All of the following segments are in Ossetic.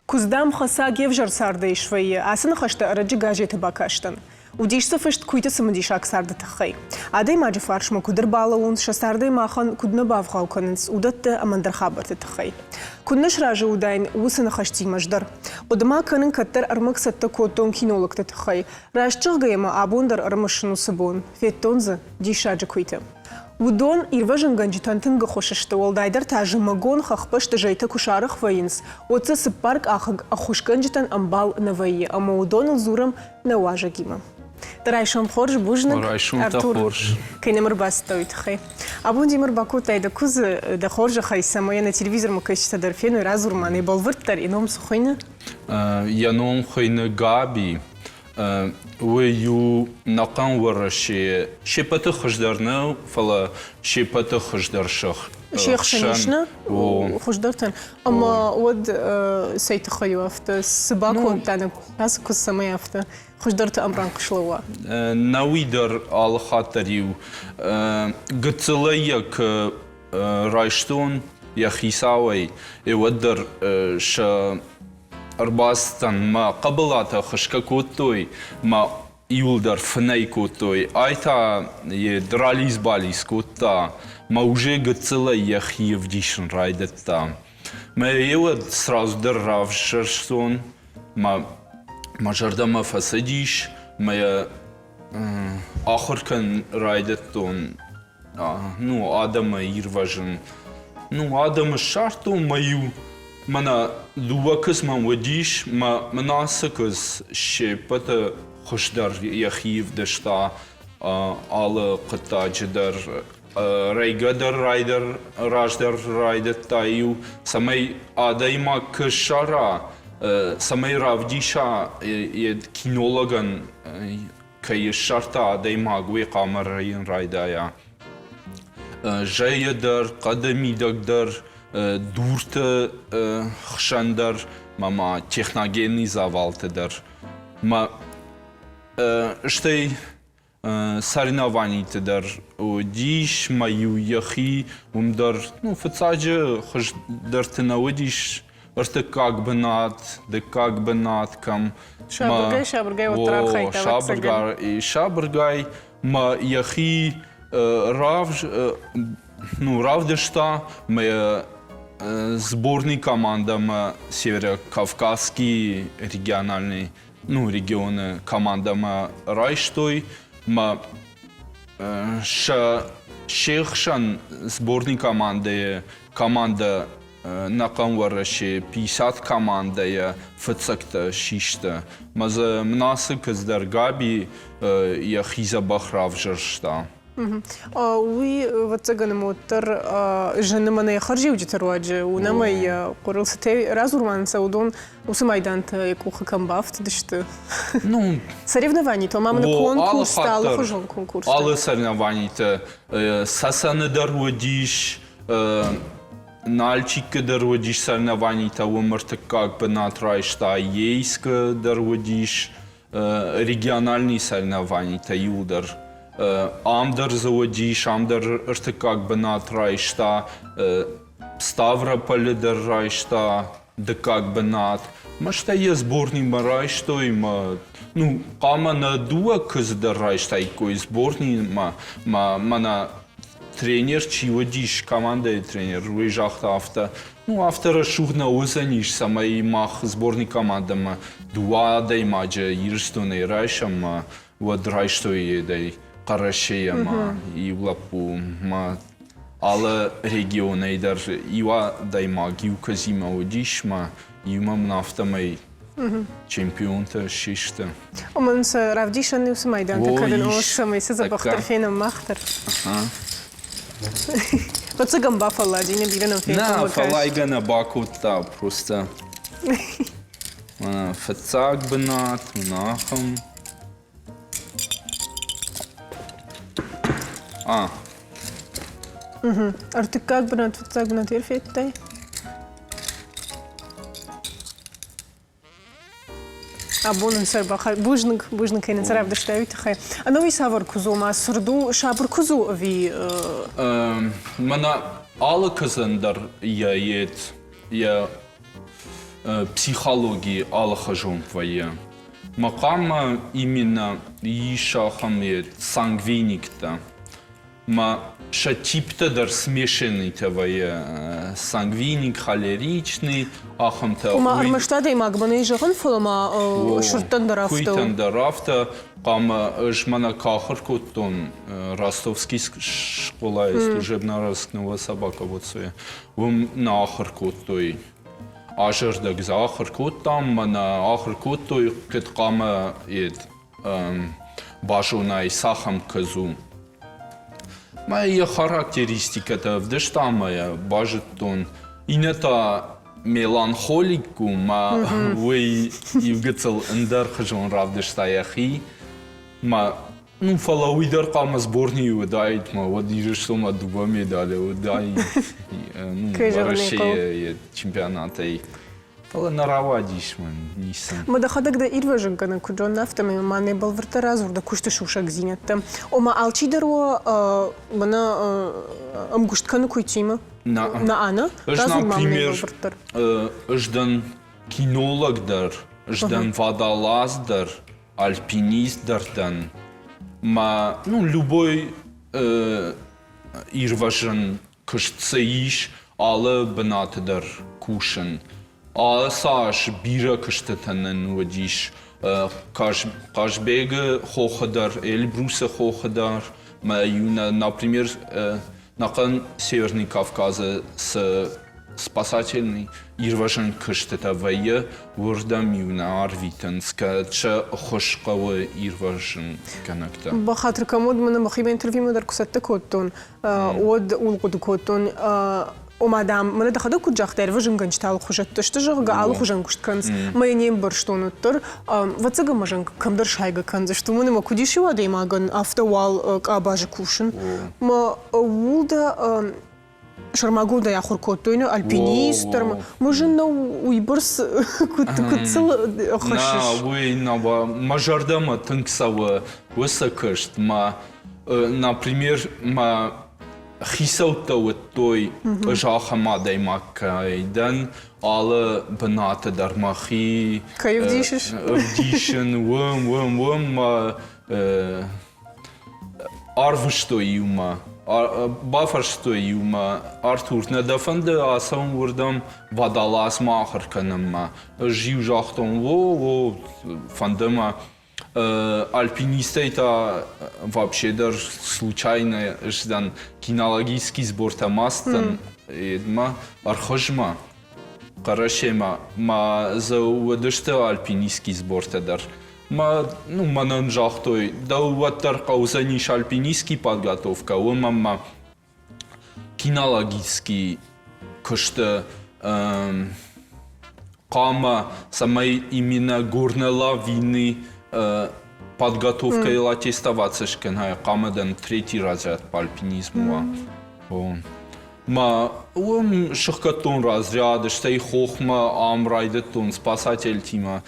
Куыдз, дам, хӕцаг йе взӕр цардӕй свӕййы, ацы ныхӕстӕ ӕрӕджы газеты бакастӕн. Уыдис дзы фыст куыйты цымыдисаг царды тыххӕй. Адӕймаджы фарсмӕ куыд ӕрбалӕууынц, сӕ цардӕй махӕн куыд нӕ бавгъау кӕнынц, уыдӕттӕ ӕмӕ ӕндӕр хабӕртты тыххӕй. Куыд нӕ сразы уыдаин уыцы ныхӕстимӕ ӕз дӕр. Хъуыды ма кӕнын, кӕддӕр ӕрмӕг цӕттӕ кодтон кинологты тыххӕй. Раст зӕгъгӕйӕ ма абон дӕр ӕрымысын уыцы бон. Федтон дзы диссаджы куыйты. Уыдон ирвӕзынгӕнджытӕн тынг ӕххуыс сты, уӕлдайдӕр та зымӕгон хӕхбӕсты зӕйтӕ куы сарӕх вӕййынц, уӕд дзы цыппаркъахыг ӕххуысгӕнджытӕн ӕмбал нӕ вӕййы ӕмӕ уыдоныл дзурӕм нӕ уазӕгимӕ. Дӕ райсом хорз, бузныг, Райсом та Артур, хорз. кӕй нӕм ӕрбацыдтӕ, уый тыххӕй. Абон демӕ ӕрбакодтай дӕ куыдзы, дӕ хорзӕхӕй, цӕмӕй нӕ телевизормӕ кӕсджытӕ дӕр феной, радзур ма нӕ бӕлвырддӕр, йӕ ном цы хуыйны? Йӕ ном хуыйны Габи. Уый у ӕнӕхъӕн Уӕрӕсейы се ппӕты хуыздӕр нӕу, фӕлӕ се ппӕты хуыздӕр сых. Се хсӕн ис, нӕ? Хуыздӕртӕн. Ӕмӕ уӕд цӕй тыххӕй у афтӕ? Цы бакодта нӕ ацы куыдз, цӕмӕй афтӕ хуыздӕрты ӕмрӕнхъ слӕууа? Нӕуи дӕр алы хатт дӕр-иу гыццылӕй йӕ куы райстон йӕ хицауӕй, уӕд дӕр сӕ ӕрбацыдтӕн, мӕ къӕбылатӕ хысгӕ кодтой, мӕ иуылдӕр фынӕй кодтой. Ай та йе ралидз-балидз кодта, мӕ уже гыццылӕй йӕхи ӕвдисын райдыдта. Мӕ еуӕд сразу дӕр равзӕрстон, мӕ мӕ зӕрдӕмӕ фӕцыдис, мӕ йӕ ахуыр кӕнын райдыдтон ну, адӕмы ирвӕзын. Ну, адӕмы ссардтон мӕ-иу мӕнӕ дыууӕ куыдз мӕм уыдис, мӕ мын ацы куыдз се ппӕты хуыздӕр йӕхи ӕвдыста алы хъуыддаджы дӕр. Рӕйгӕ дӕр райдӕр раздӕр райдыдта-иу, цӕмӕй адӕймаг куы ссара, цӕмӕй равдиса йӕ кинологӕн кӕй ссардта адӕймаг, уый хъуамӕ рӕйын райдайа. Зӕйы дӕр, хъӕды мидӕг дӕр, дурты хсӕн дӕр, ма ма техногенный завалты дӕр. Ма стӕй соревнованиты дӕр уыдис, ма-иу йӕхи уым дӕр, ну, фыццаджы хуыздӕрты нӕ уыдис, ӕртыккаг бынат, дыккаг бынат кӕм. Сабыргай, сабыргай уӕддӕр архайдта, Сабыргай, сабыргай мӕ йӕхи ну, равдыста мӕ сборный командӕмӕ Северо-Кавказский региональный, ну, регионы командӕмӕ райстой мӕ сӕ се хсӕн сборный командӕйы командӕ Ӕнӕхъӕн Уӕрӕсе 50 командӕйӕ фыццӕгтӕ систы. Мӕ дзы Мнасы куыдз дӕр Габи йӕхи дзӕбӕх равзӕрста. Уый, ӕвӕццӕгӕн, ӕмӕ уӕддӕр зыны мӕнӕ йӕ хӕрзиуджыты руаджы. Уынӕм ӕй, йӕ хъуырыл цытӕ радзурман сӕ, уыдон уыцы майдантӕ йӕ къухы кӕм бафтыдысты. Ну, Соревнованиты, ома мын конкурстӕ, алыхуызон конкурстӕ. Алы соревнованиты Цӕцӕны дӕр уыдис, Нальчикы дӕр уыдис соревнованитӕ, уым ӕртыккаг бынат райста, Ейскы дӕр уыдис региональный соревнованитӕ иуылдӕр. Ам дӕр дзы уыдис, ам дӕр ӕртыккаг бынат райста, Ставрополы дӕр райста дыккаг бынат. Мӕ стӕй йӕ сборнимӕ райстой мӕ, ну, хъуамӕ нӕ дыууӕ куыдзы дӕр райстаиккой сборнимӕ, мӕ мӕнӕ тренер чи уыдис, командӕйы тренер, уый загъта афтӕ, ну, афтӕ рӕсугъд нӕ уыдзӕнис, цӕмӕй мах сборный командӕмӕ дыууӕ адӕймаджы Ирыстонӕй райсӕм, мӕ уӕд райстой едӕй Хъӕрӕсейӕ ма иу лӕппу ма алы регионӕй дӕр иу адӕймаг иу куыдзимӕ уыдис ма иумӕ мын афтӕмӕй чемпионтӕ систы. Омӕн сӕ равдисӕн уыцы майдантӕ кӕнын, о, цӕмӕй сӕ дзӕбӕхдӕр фенӕм мах дӕр. Фыццагӕн бафӕллади, нӕ бирӕ нӕм фенхъӕлмӕ Нӕ, фӕллайгӕ нӕ бакодта просто. Фыццаг бынат, ахӕм. А. Ӕртыккаг бынат, фыццаг бынат федтай? Абон ын сӕр бахай. Бузныг, бузныг, кӕй нын сӕ равдыстай, уый тыххӕй. Ӕнӕуи цавӕр куыдз у? Ма сырд у, сабыр куыдз у ӕви? Мӕнӕ алы куыдзӕн дӕр йӕ йед, йӕ. психологи алыхуызон вӕййы. Мӕ хъуамӕ именно ис ахӕм сангвиниктӕ. Мӕ сӕ типтӕ дӕр смешанныйтӕ вӕййы. Сангвиник, холеричный, ахӕмтӕ. Ома ӕрмӕст адӕймагмӕ нӕй зӕгъын, фӕлӕ ма сырдтӕн дӕр афтӕ. Куыйтӕн дӕр афтӕ. Хъуамӕ ӕз мӕнӕ куы ахуыр кодтон Ростовский скъолайы служебно-розыскного собаководстве, уым нӕ ахуыр кодтой. Азӕрдӕг дзы ахуыр кодтам, мӕнӕ ахуыр кодтой, кӕд хъуамӕ базонай, цахӕм куыдз у. Мӕ йӕ характеристикӕтӕ ӕвдыста ӕмӕ йӕ базыдтон. Иннӕ та меланхолик у, мӕ уый иу гыццыл ӕндӕрхуызон равдыста йӕхи. Мӕ ну, фӕлӕ уый дӕр хъуамӕ сборныйы уыдаид, мӕ уӕд Ирыстонмӕ дыууӕ медалы уыдаид ну, Уӕрӕсейы чемпионатӕй. Фӕлӕ нӕ рауадис мӕн ницы. Мӕ дӕхӕдӕг дӕ ирвӕзынгӕнӕг куыд зонын, афтӕмӕй ма нӕ бӕлвырддӕр радзур дӕ куысты сусӕгдзинӕдтӕ. Ома алчидӕр уӕ мӕнӕ ӕмгуыст кӕны куыйтимӕ? Нӕ. Нӕ, нӕ? Ӕз, например, ӕз дӕн кинолог дӕр, ӕз дӕн водолаз дӕр, альпинист дӕр дӕн. Мӕ, ну, любой ирвӕзын куыст цы ис, алы бынаты дӕр кусын. Ацы аз бирӕ куыстытӕ нын уыдис. Хъазбегы хохы дӕр, Эльбрусы хохы дӕр. Мӕ иу, например, нӕхъӕн Северный Кавказы цы спасательный ирвӕзӕн куыстытӕ вӕййы, уырдӕм-иу нӕ арвитынц, кӕд сӕ ӕххуыс хъӕуы ирвӕзынгӕнӕгтӕ. Бахатыр кӕн, уӕд мӕнӕ мӕхимӕ интервьюмӕ дӕр куы цӕттӕ кодтон, уӕд ууыл хъуыды кодтон, ома, дам, мӕнӕ дӕхӕдӕг куыд загътай, ӕрвӕзынгӕнджытӕ алыхуызӕттӕ сты, зӕгъгӕ, алыхуызӕн куыст кӕнынц. Мӕ йӕ не мбӕрстон уӕддӕр. Ӕвӕццӕгӕн мӕ зӕнг кӕмдӕр сайгӕ кӕндзысты, уымӕн ӕмӕ куыд ис иу адӕймагӕн афтӕ уал къабазы кусын. Мӕ ууыл дӕ сӕрмагондӕй ахуыр кодтой, нӕ альпинист дӕр. Мӕ зын нӕу уыйбӕрц куыд куыд сыл хӕссыс? Нӕ, уый нӕ, мӕ зӕрдӕмӕ тынг цӕуы уыцы куыст. Мӕ Например, мӕ хицӕуттӕ уыдтой, ӕз ахӕм адӕймаг кӕй дӕн, алы бынаты дӕр мӕхи Кӕй ӕвдисыс? ӕвдисын, уым, уым, уым мӕ арвыстой иумӕ, бафарстой иумӕ, Артур, нӕ дӕ фӕнды ацӕуын уырдӕм водолазмӕ ахуыр кӕнынмӕ? Ӕз-иу загътон, о, о, фӕнды мӕ. Альпинистӕй та вообще дӕр случайно сдӕн кинологический сбортӕ ма сдӕн едмӕ ӕрхызмӕ Хъӕрӕсемӕ ма дзы уыдысты альпинистский сбортӕ дӕр. Мӕ, ну, мӕнӕн загътой, дӕу уӕддӕр хъӕудзӕнис альпинистский подготовкӕ, уымӕн ма кинологический куысты хъуамӕ, цӕмӕй именно горнолавины подготовкӕйыл аттестоваться скӕнай, хъуамӕ дӕн третий разряд по альпинизму уа. Ма уым сыхгӕдтон разряд, стӕй хохмӕ ам райдыдтон спасательтимӕ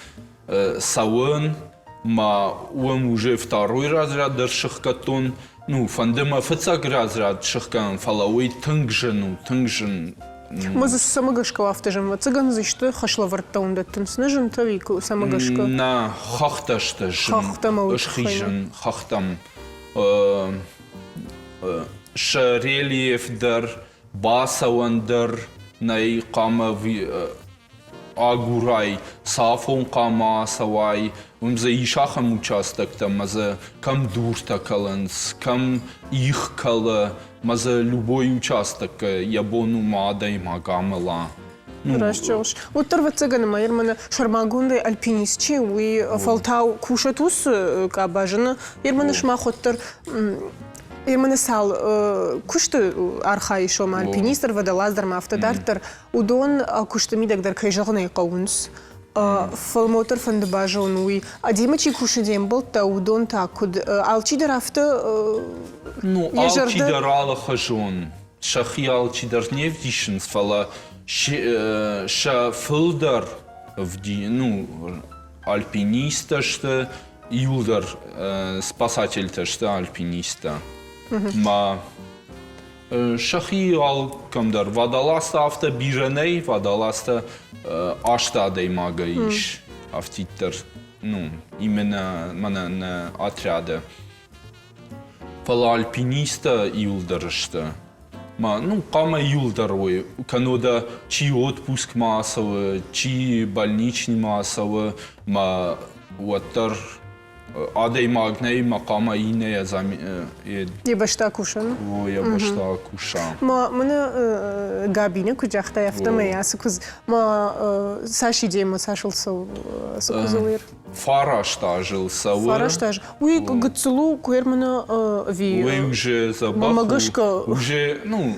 цӕуын, ма уым уже второй разряд дӕр сыхгӕдтон. Ну, фӕнды мӕ фыццаг разряд сыхгӕнын, фӕлӕ уый тынг зын у, тынг зын. Ма дзы цӕмӕ гӕсгӕ афтӕ зын? Ӕвӕццӕгӕн дзы исты хӕслӕвӕрдтӕ уын дӕттынц, нӕ зынтӕ ӕви цӕмӕ гӕсгӕ? Нӕ, хӕхтӕ сты зын. Хӕхтӕм Схизын хӕхтӕм. Сӕ рельеф дӕр, бацӕуӕн дӕр нӕй хъуамӕ агурай, цафон хъуамӕ ацӕуай, уым дзы ис ахӕм участоктӕ, ӕмӕ дзы кӕм дуртӕ кӕлынц, кӕм их кӕлы, ӕмӕ дзы любой участок йӕ бон у ма адӕймаг амӕла. Ну, Раст зӕгъыс. Уӕддӕр, ӕвӕццӕгӕн, ӕмӕ мӕнӕ сӕрмагондӕй альпинист чи у, уый фӕлтау кусӕт уыцы къабазы. Ерманы сымах уӕддӕр Ерманы цал куысты архайыс, ома альпинист дӕр, водолаз дӕр ма афтӕ дарддӕр, Уыдон куысты мидӕг дӕр, кӕй зӕгъын ӕй хъӕуынц. Фӕлӕ мотор фӕнды базонын уый. Адемы чи кусы де мбӕлттӕ, уыдон та куыд? Алчидӕр афтӕ Ну, алчидӕр алыхуызон. Сӕхи алчидӕр не вдисынц, фӕлӕ сӕ фылдӕр ну, альпинисттӕ сты, иуылдӕр спасательтӕ сты альпинисттӕ. Ма. Сӕхи алкӕмдӕр водолазтӕ афтӕ бирӕ нӕй, водолазтӕ аст адӕймагӕй ис афтиддӕр, ну, именно мӕнӕ нӕ отряды. Фӕлӕ альпинисттӕ иуылдӕр сты. Ма, ну, хъуамӕ иуылдӕр уой, кӕннод чи отпускмӕ ацӕуы, чи больничныймӕ ацӕуы, ма уӕддӕр адӕймаг нӕй мӕ хъуамӕ иннӕ Йӕ бӕстӕ кусын. О, йӕ бӕстӕ куса. Ма мӕнӕ Габине куыд загътай, афтӕмӕй ацы куыдз ма цас идеймӕ цасыл цӕуы цы куыдзы уӕр? Фараст азыл цӕуы. Фараст аз. Уый гыццыл у, куы мӕнӕ ӕви Уый уже дзӕбӕх у. Уже, ну,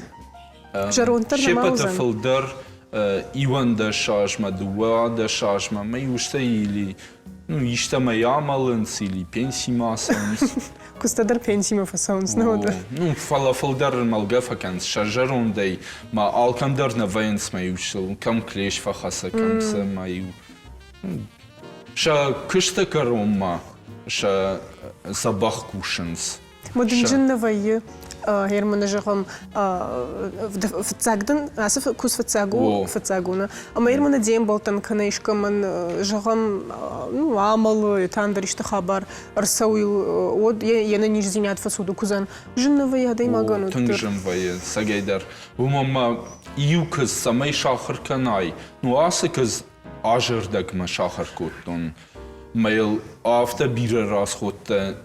Зӕронддӕр се ппӕты фылдӕр 11 азмӕ, 12 азмӕ, мӕ иустӕй или ну, истӕмӕй амӕлынц или пенсимӕ ацӕуынц. Куыстӕ дӕр пенсимӕ фӕцӕуынц, нӕ уӕдӕ? Ну, фӕлӕ фылдӕр мӕлгӕ фӕкӕнынц сӕ зӕрондӕй, ма алкӕм дӕр нӕ вӕййынц мӕ иу сыл, кӕм клещ фӕхӕцы, кӕм цы, мӕ иу. Сӕ куысты кӕронмӕ сӕ дзӕбӕх кусынц. Мыдынджын нӕ вӕййы, Германы зӕгъӕм, фыццаг дын ацы куыдз фыццаг у, фыццаг у, нӕ? Ӕмӕ Германы де мбӕлттӕн кӕнӕ искӕмӕн, зӕгъӕм, ну, амӕлы, та ӕндӕр исты хабар ӕрцӕуы, уӕд йе нӕниздзинад фӕцуды куыдзӕн. Зын нӕ вӕййы адӕймагӕн Тынг зын вӕййы, цӕгӕйдӕр. Уымӕн ма иу куыдз цӕмӕй сахуыр кӕнай, ну, ацы куыдз азӕрдӕгмӕ сахуыр кодтон. Мӕ йыл афтӕ бирӕ расходтӕ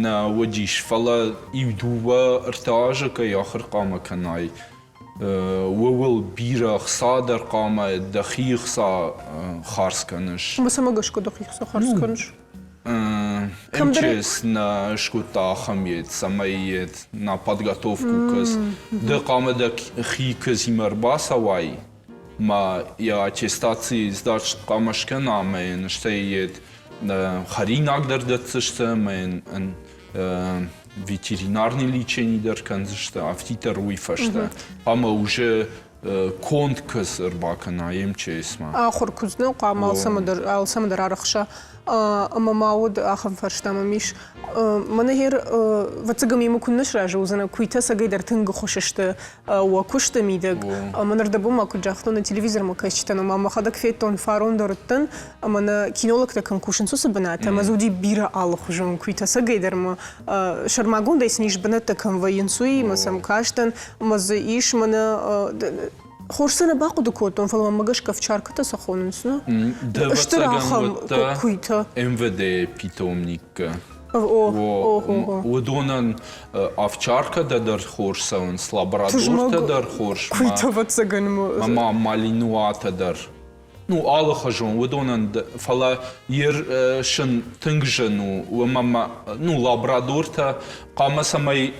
нӕ уыдис, фӕлӕ иу дыууӕ ӕртӕ азы кӕй ахуыр хъуамӕ кӕнай, ууыл бирӕ хца дӕр хъуамӕ дӕхи хца хардз кӕныс. Ӕмӕ цӕмӕ гӕсгӕ дӕхи хца хардз кӕныс? МЧС нӕ скодта ахӕм ед, цӕмӕй ед на подготовку кыз. Ды хъуамӕ дӕхи кызимӕ ӕрбацӕуай, ма йӕ аттестаци сдат хъуамӕ скӕна ӕмӕ йын стӕй йед хӕринаг дӕр дӕтдзысты ӕмӕ йын ветеринарный лечение дӕр кӕндзысты, афтиддӕр уый фӕстӕ. Хъуамӕ уже конд куыдз ӕрбакӕна МЧС-мӕ. Ахуыр куыдз нӕ хъуамӕ алцӕмӕ дӕр алцӕмӕ дӕр арӕхса. Ӕмӕ ма уӕд ахӕм фарста мӕм ис. Мӕнӕ гъер ӕвӕццӕгӕн мемӕ куыннӕ сразы уыдзынӕ, куыйтӕ цӕгӕйдӕр тынг ӕххуыс сты уӕ куысты мидӕг. Ӕмӕ ныр дӕ бон ма куыд загътон, нӕ телевизормӕ кӕсджытӕн, ома мӕхӕдӕг федтон, фарон дӕр уыдтӕн, ӕмӕ нӕ кинологтӕ кӕм кусынц, уыцы бынат, ӕмӕ дзы уыди бирӕ алыхуызон куыйтӕ. Цӕгӕйдӕр мӕ сӕрмагондӕй сын ис бынӕттӕ кӕм вӕййынц, уый, ӕмӕ сӕм кастӕн, ӕмӕ дзы ис мӕнӕ хорз сӕ нӕ бахъуыды кодтон, фӕлӕ мӕм гӕсгӕ овчаркӕтӕ сӕ хонынц, нӕ? Стыр ахӕм куыйтӕ. МВД питомниккӕ. Уыдонӕн овчаркӕтӕ дӕр хорз цӕуынц, лабрадортӕ дӕр хорз. Куыйтӕ, ӕвӕццӕгӕн. Ӕмӕ малинуатӕ дӕр. Ну, алыхуызон уыдонӕн, фӕлӕ сын тынг зын у, уымӕ ну, лабрадортӕ хъуамӕ цӕмӕй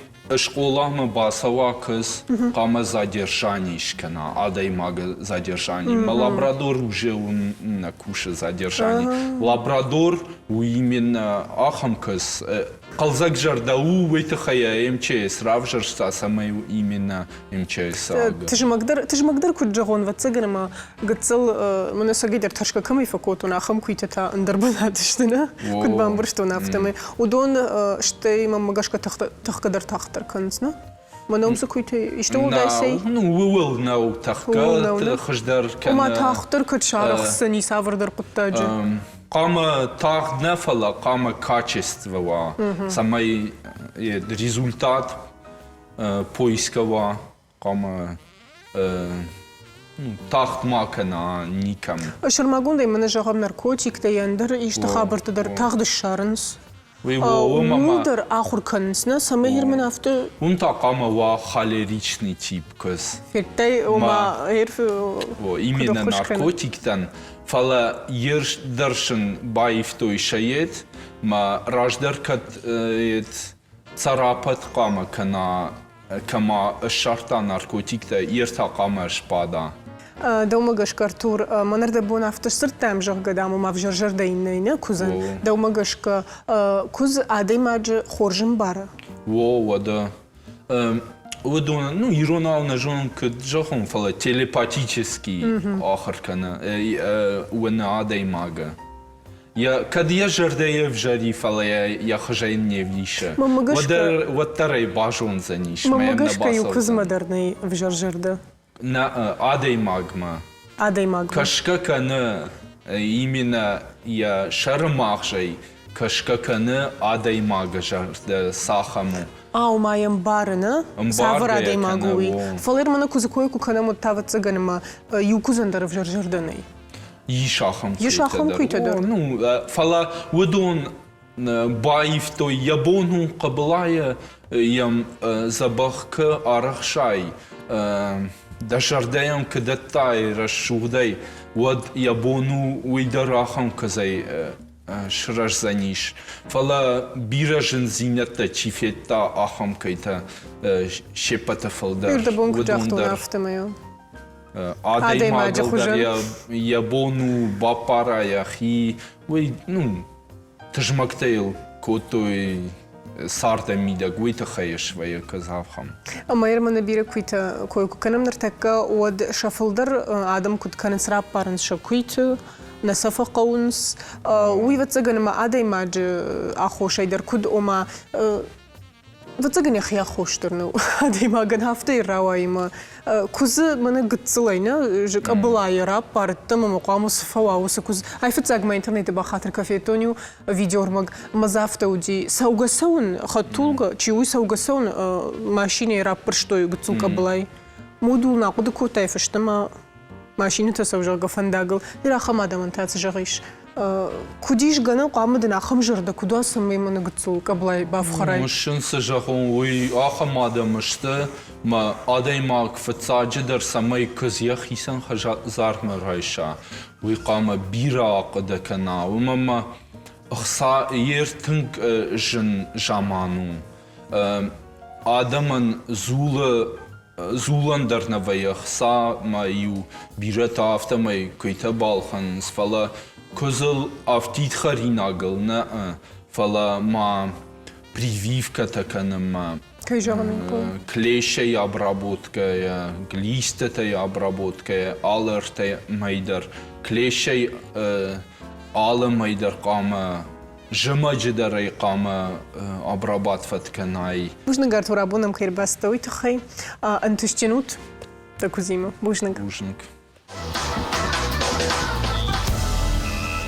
скъоламӕ бацӕуа куыдз, хъуамӕ задержание скӕна, адӕймагы задержание. Мӕ лабрадор уже нӕ кусы задержание. Лабрадор у именно ахӕм куыдз, хъӕлдзӕг зӕрдӕ у, уый тыххӕй МЧС равзӕрста, цӕмӕй именно МЧС. Тызмӕгдӕр, тызмӕгдӕр куыд зӕгъон, ӕвӕццӕгӕн ӕмӕ гыццыл мӕнӕ сӕгӕйдӕр тӕрсгӕ кӕмӕй фӕкодтон, ахӕм куыйтӕ та ӕндӕр бынаты сты, нӕ? Куыд бамбӕрстон, афтӕмӕй. Уыдон стӕй мӕнмӕ гӕсгӕ тӕхгӕ дӕр тагъддӕр кӕнынц, нӕ? Мӕ ном цы куыйтӕ исты уӕлдай цӕй? Ну, ууыл нӕу тӕхгӕ, хуыздӕр кӕны. Ома тагъддӕр куыд сарӕхсдзӕни цавӕрдӕр хъуыддаджы? Хъуамӕ тагъд нӕ, фӕлӕ хъуамӕ качество уа, цӕмӕй результат поиска уа, хъуамӕ тагъд ма кӕна никӕм. Сӕрмагондӕй мӕнӕ зӕгъӕм наркотиктӕ ӕндӕр исты хабӕрттӕ дӕр тагъд ссарынц. Ууыл дӕр ахуыр кӕнынц, нӕ, цӕмӕй мын афтӕ... Уым та хъуамӕ уа холеричный тип куыдз. Федтай, ома, Именно наркотиктӕн, фӕлӕ дӕр сын баивтой сӕ мӕ раздӕр кӕд цӕрапӕт хъуамӕ кӕна, кӕма ссардта наркотиктӕ, йе ртӕ хъуамӕ сбада. Дӕумӕ гӕсгӕ, Артур, мӕнӕрдӕ бон афтӕ сдзырдтам, зӕгъгӕ, дам, ома ӕвзӕр зӕрдӕ иннӕ нӕ куыдзӕн. Дӕумӕ гӕсгӕ, куыдз адӕймаджы хорз ӕмбары? О, уӕдӕ. Уыдон, ну, иронау нӕ зонын, куыд зӕгъон, фӕлӕ телепатический ахуыр кӕны уыны адӕймагы. Йӕ, кӕд йӕ зӕрдӕ йе взӕри, фӕлӕ йӕ йӕ хуызӕй не вдисы, уӕддӕр, уӕддӕр ӕй базондзӕнис. Мӕнмӕ гӕсгӕ, иу куыдзмӕ дӕр нӕй ӕвзӕр зӕрдӕ. Нӕ, адӕймагмӕ. Адӕймагмӕ. Кӕсгӕ кӕны именно йӕ сӕры магъзӕй кӕсгӕ кӕны адӕймагы зӕрдӕ цахӕм у. Ау, ма йӕм бары, нӕ? Цавӕр адӕймаг у уый? Фӕлӕ мӕнӕ куыдзы кой куы кӕнӕм, уӕд та, ӕвӕццӕгӕн, ӕмӕ иу куыдзӕн дӕр ӕвзӕр зӕрдӕ нӕй. Ис ахӕм Ис ахӕм куыйтӕ дӕр. Ну, фӕлӕ уыдон баивтой, йӕ бон у хъыбылайы йӕм дзӕбӕх куы арӕхсай, дӕ зӕрдӕ йӕм куы дӕттай рӕсугъдӕй, уӕд йӕ бон у уый дӕр ахӕм куыдзӕй сырӕздзӕнис. Фӕлӕ бирӕ зындзинӕдтӕ чи федта, ахӕм кӕйтӕ се ппӕты фылдӕр. Ирдӕбон куыд загътон, афтӕмӕй. Адӕймагыл дӕр йӕ бон у баппара йӕхи, уый, ну, тызмӕгтӕ йыл кодтой царды мидӕг, уый тыххӕй свӕййы Казахам. Ӕмӕ Ерманы бирӕ куыйтӕ кой куы кӕнӕм ныртӕккӕ, уӕд сӕ фылдӕр адӕм куыд кӕнынц, раппарынц сӕ куыйты, нӕ сӕ фӕхъӕуынц. Уый, ӕвӕццӕгӕн, ӕмӕ адӕймаджы аххосӕй дӕр куыд, ома, Ӕвӕццӕгӕн йӕхи аххос дӕр нӕу адӕймагӕн афтӕ рауайы ӕмӕ куыдзы мӕнӕ гыццылӕй нӕ къӕбылайӕ раппардтам ӕмӕ хъуамӕ цы фӕуа уыцы куыдз. Айфыццаг мӕ интернеты бахатыр кӕ федтон иу видеоӕрмӕг ӕмӕ дзы афтӕ уыди цӕугӕ цӕуын хӕдтулгӕ чи уый цӕугӕ цӕуын машинӕйы раппӕрстой гыццыл къӕбылай. Модул нӕ хъуыды кодтай фӕстӕмӕ машинӕтӕ цӕуы зӕгъгӕ фӕндагыл. Ныр ахӕм адӕмӕн та цы зӕгъис? Куыд ис гӕнӕн, хъуамӕ дын ахӕм зӕрдӕ куыд уа, цӕмӕй мӕнӕ гыццыл къӕблайы бафхӕрай? Мысын цы зӕгъон, уый ахӕм адӕм сты, мӕ адӕймаг фыццаджыдӕр цӕмӕй куыдз йӕхицӕн хӕдзармӕ райса, уый хъуамӕ бирӕ ахъуыды кӕна, уымӕн ӕмӕ ӕхца йе тынг зын заман у. Адӕмӕн дзулы Дзулӕн дӕр нӕ вӕййы ӕхца ӕмӕ-иу бирӕтӕ афтӕмӕй куыйтӕ балхӕнынц, фӕлӕ куыдзыл афтид хӕринагыл нӕ, фӕлӕ ма прививкӕтӕ кӕнынмӕ, Кӕй зӕгъын ӕй хъӕуы. клещӕй обработкӕйӕ, глистӕтӕй обработкӕйӕ алы ӕртӕ мӕй дӕр, клещӕй алы мӕй дӕр хъуамӕ зымӕджы дӕр ӕй хъуамӕ обрабатывать кӕнай. Бузныг, Артур, абон нӕм кӕй ӕрбацыдтӕ, уый тыххӕй. Ӕнтыстджын ут дӕ куыдзимӕ. Бузныг. Бузныг.